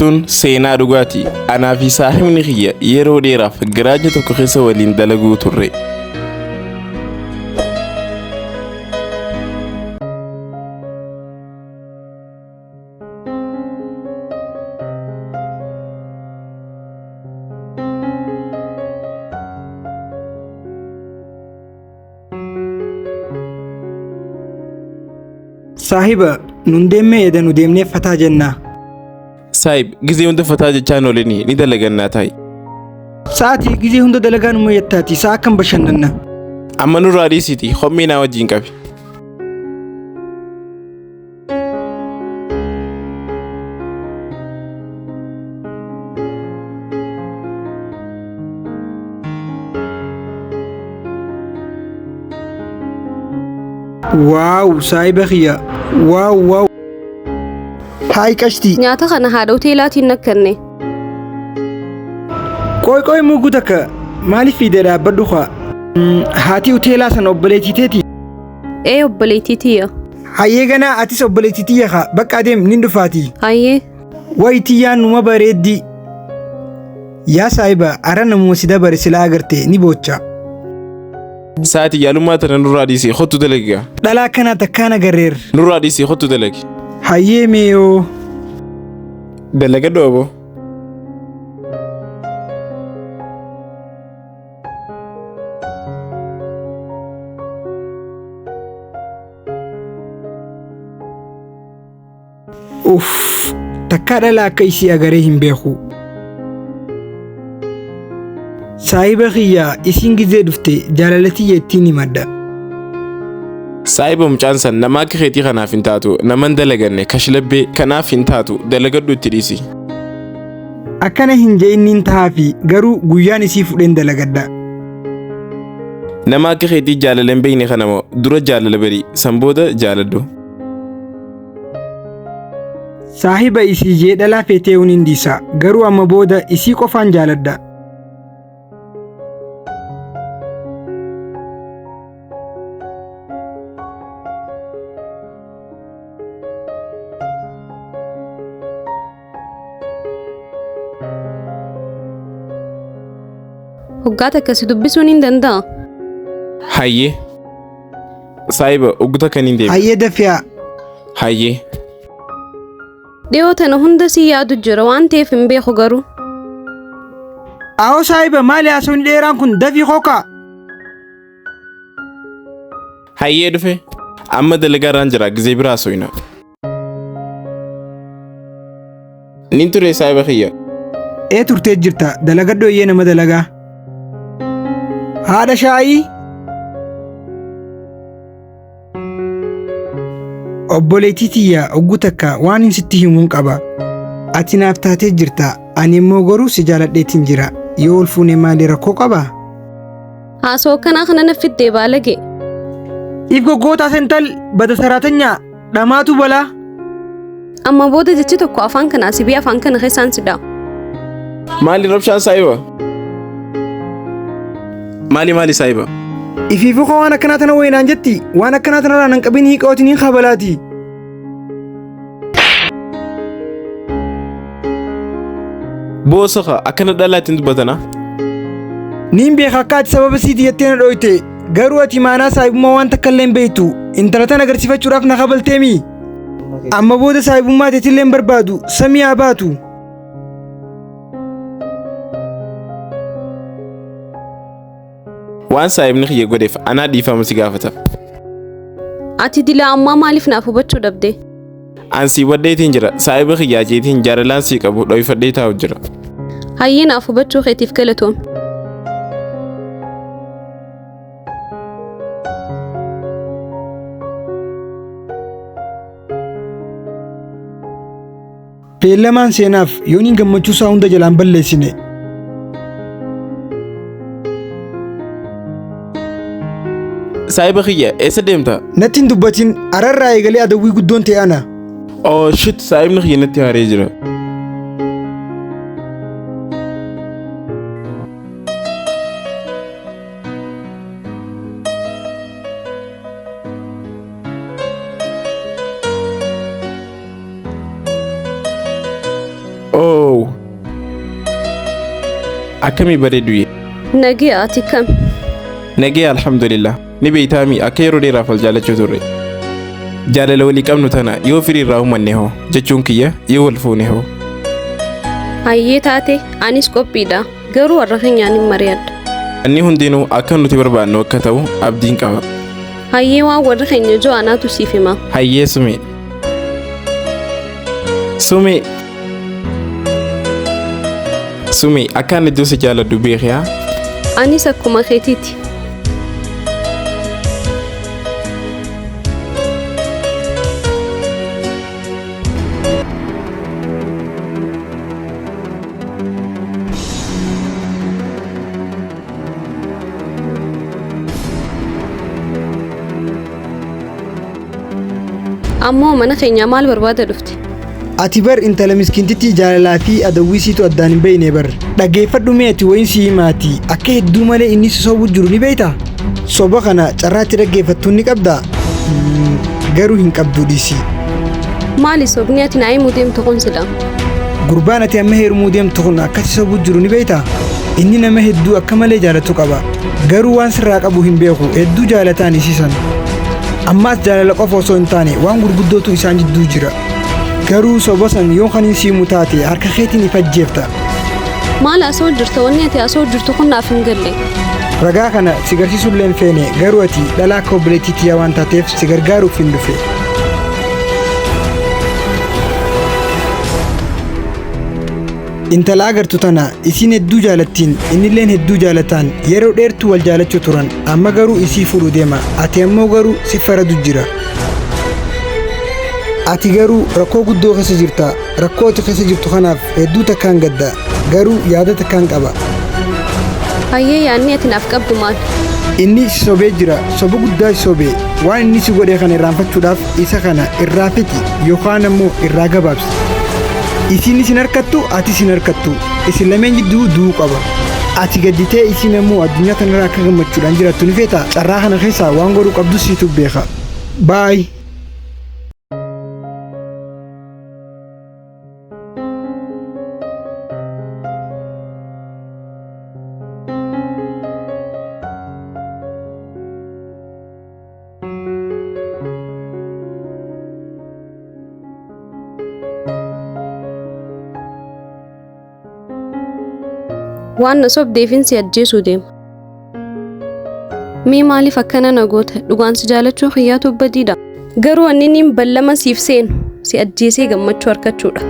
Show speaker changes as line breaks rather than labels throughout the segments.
Tun seenaa dhugaati. Anaa fi saahibni kiyya yeroo dheeraaf garaaja tokko keessa waliin dalaguu turre.
Saahiba, nun deemnee eda nu deemnee fataa jennaa.
Saahib, gizee hunda fataa jechaa hin oolini ni dalagannaa taa'i.
Sa'aatii gizee hunda dalagaa numa yettaati sa'a akkam bashannanna.
Amma nurraa dhiisiiti hommii naa wajjin qabi.
Waaw saahiba kiyya waaw waaw. Haay qashtii.
Nyaata kana haadha hoteelaatiin nakkanne.
Qoy qoy muguu takka maaliif fiidee dhaabbadhu kaa. Haati hoteelaa sana obboleettii teeti.
Ee obboleettii tiyya.
Hayyee ganaa atis obboleettii tiyya kaa bakka adeem nin dhufaatii.
Hayyee.
Way tiyyaan numa bareeddi. Yaa saahiba ara namuma si dabare silaa agarte ni boocha.
Sa'aatii yaalummaa tana nurraa dhiisii kottu dalagi.
Dhalaa akkanaa takkaan agarreer.
Nurraa dhiisii kottu dalagi.
Hayyee meeyoo.
Dalagadhu aboo.
Uff takkaa dhalaa akka isii agaree hin beeku. Saahiba kiyya isiin gizee dhufte jaalala tiyya ittiin himadha.
Saahiba mucaan san nama akka keetii kanaaf hin taatu nama hin dalaganne kashlabbee kanaaf hin taatu dalagadhu itti dhiisi.
Akkana hin je'inniin tahaafi garuu guyyaan isii fudheen dalagadha.
Nama akka keetii jaalala hin beekne kana moo dura jaalala bari san booda jaaladhu.
Saahiba isii jee dhalaa feeteehuun hin dhiisa garuu amma booda isii qofaan jaaladha.
Hoggaa takka si dubbisuun hin danda'a.
Hayyee. Saahiba ugguta kan hin deebi.
Hayyee dafiyaa.
Hayyee.
Dhiyoo tana hunda si yaadu jira waan ta'eef hin beeku garuu.
Awoo saahiba maali haasawni dheeraan kun dafii kokaa.
Hayyee dhufe. Amma dalagaa irraan jira gizee biraa soyna. Nin ture saahiba kiyya.
Ee turtee jirta dalagadhu eeyyee nama dalagaa. Haadha shaayii. Obboleettii tiyya oggu takka waan hin sitti himuun qaba. Ati naaf taatee jirta ani immoo garuu si jaaladheetiin jira yoo ol fuune maali rakkoo qaba?
Haasoo akkanaa kana na fiddee baalage.
If goggootaa sental bada saraatanyaa dhamaatu balaa.
Amma booda jechi tokko afaan kana asii bee afaan kana keessaan si dha'a.
Maali rabshaan saahiba? Maali maali saahiba?
Ifiifuu koo waan akkanaa tana wayinaan jetti waan akkanaa tanarraa nan qabin hiiqootiin hin kabalaati.
Boosa kaa akkana dhalaa ittiin dubbatana.
Niin beeka akka ati sababa siiti jettee na dhooyte garuu ati maanaa saahibummaa waan takka illee hin beektu intala tana agarsiifachuudhaaf na kabalteemi. Amma booda saahibummaa teetillee hin barbaadu samii haa baatu.
Waan saahibni kiyya godheef anaa dhiifama si gaafata.
Ati dilaa ammaa maaliif naaf hubachuu dhabde?
An sii hubadheetiin jira. Saahiba kiyyaa jeetiin jaalalaan sii qabu dhoyfadhee taa'u jira.
Hayyee naaf hubachuu keetiif galatoomi.
Beellamaan seenaaf yooniin gammachuu isaa hunda jalaan balleessine.
Saahiba kiyya eessa deemta?
Natti hin dubbatin ararraa eegalee adawwii guddoon ta'e ana.
Oh shit saahibni kiyya natti haaree jira. Oh Akkamii bareedu?
Nagee, ati kam?
Nagee, alhamdulillah. Ni beeytaami akka yeroo dheeraaf wal jaalachuu turre. Jaalala walii qabnu tana yoo firii irraa uumanne hoo, jechuun kiyya yoo wal fuune hoo?
Hayyee taate, anis qophiidha. Garuu warra keenyaan hin mari'adha.
Inni hundinuu akka nuti barbaannu akka ta'u abdiin qaba.
Hayyee, waan warri keenya jiru anaatu siif hima.
Hayyee Sumee. Sumee. Sumee, akka ani iddoo si jaaladhu beekiyaa?
Anis akkuma keetiiti. Ammoo mana keenya maal barbaada dhufte?
Ati bar intala miskiintittii jaalalaa fi adawwisiitu addaan hin beeyne bar. Dhaggeeffadhu mee, ati wayin si himaati, akka hedduu malee inni si sobu jiru ni beeyta? Soba kana carraatti dhaggeeffattuun ni qabdaa? Garuu hin qabdu, dhiisi.
Maali sobni ati naa himuu deemtu kun sila?
Gurbaan ati amma heerumuu deemtu kun akkasi sobuu jiru ni beeyta? Inni nama hedduu akka malee jaalatu qaba. Garuu waan sirraa qabu hin beeku, hedduu jaalataan isiisan. Ammaas jaalala qofa osoo hin taane waan gurguddootu isaan jidduu jira. Garuu soba san yoo kan hin siimu taate harka keetiin if ajjeefta.
Maal asoo jirta? Wanni ati asoo jirtu kun naaf hin galle.
Ragaa kana si garsiisuullee hin feene, garuu ati dhala akka obboleettii tiyyaa waan taateef si gargaaruuf hin dhufe. Intala agartu tana isiin hedduu jaalattiin, innilleen hedduu jaalataan, yeroo dheertuu wal jaalachuu turan, amma garuu isii fuudhu deema, ati ammoo garuu si faradu jira. Ati garuu rakkoo guddoo keessa jirta. Rakkoo ati keessa jirtu kanaaf hedduu takkaan gadda, garuu yaada takkaan qaba.
Hayyee, yaadni ati naaf qabdu maal?
Inni si sobee jira, soba guddaa si sobee. Waan inni si godhe kana irraanfachuudhaaf isa kana irraa fixi yookaan ammoo irraa gabaabsi. Isiin isin harkattu, ati isin harkattu. Isin lameen jidduu du'uu qaba. Ati gadditee isiin ammoo addunyaa kanarraa akka gammachuudhaan jiraattu ni feeta. Carraa kana keessaa waan godhuu qabdu siitu beeka. Baay.
Waan na sobdeefin si ajjeesuu deema. Mee maaliif akkana na goota? Dhugaan si jaalachuu kiyyaatu badiidha. Garuu wanni inni ballama siif seenu si ajjeesee gammachuu argachuudha.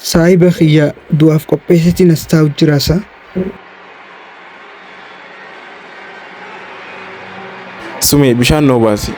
Saahiba kiyya du'aaf qopheessetiin as taa'u jiraasa.
Sumee, bishaan noo baasi.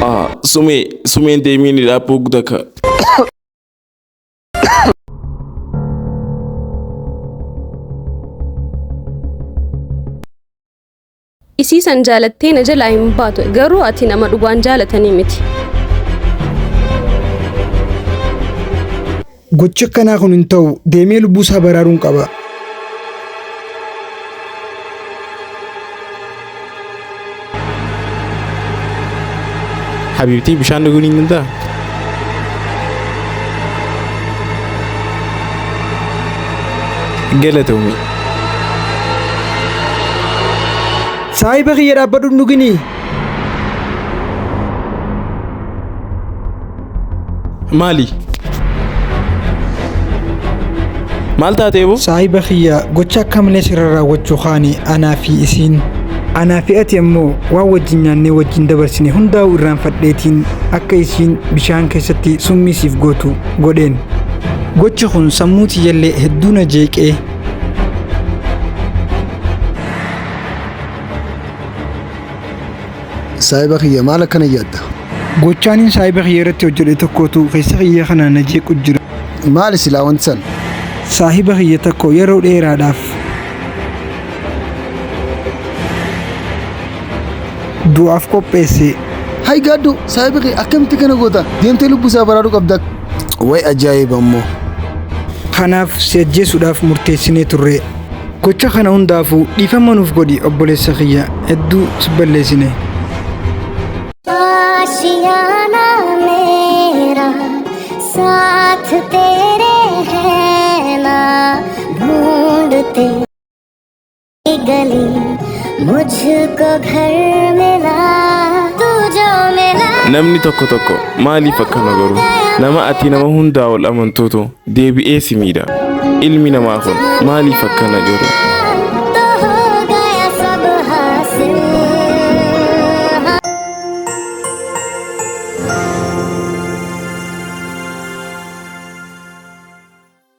Ah, Sumee, sumeen deemiin dhaabbuu gudaka.
Isii san jaalattee na jalaa hin baatu, garuu ati nama dhugaan jaalatanii miti.
Gochi akkanaa kun hin ta'u, deemee lubbuu isaa baraaruun qaba.
Habiibtii, bishaan dhuguun hin danda'a? Galatoomi.
Saahiba kiyya, dhaabbadhu, hin dhuginii.
Maali? Maal taatee boo?
Saahiba kiyya, gocha akka malee sirra raawwachuu kaane anaa fi isiin. Anaa fi ati ammoo waan wajjin nyaannee wajjin dabarsine hundaa'u irraanfadheetiin akka isiin bishaan keessatti summii siif gootu godheen. Gochi kun sammuu tiyyallee hedduu na jeeqee.
Saahiba kiyya, maal akkana yaadda?
Gochaanin saahiba kiyya irratti hojjedhe tokkotu keessa kiyya kana na jeequ jira.
Maali silaa wanti san?
Saahiba kiyya tokko yeroo dheeraadhaaf du'aaf qopheesse.
Hay gaaddoo, saahiba kee akkamitti kana goota? Deemtee lubbuu isaa baraaruu qabda. Way ajaa'iba ammoo.
Kanaaf si ajjeesuudhaaf murteessinee turre. Gocha kana hundaafuu dhiifama nuuf godhi obboleessa kiyya hedduu si balleessine.
आशियाना मेरा साथ तेरे है ना ढूंढते गली मुझको घर मिला तू जो मिला।
Namni tokko tokko maaliif akkana garuu? Nama ati nama hundaa ol amantuutu deebi'ee si miidha. Ilmi namaa kun maaliif akkana garuu?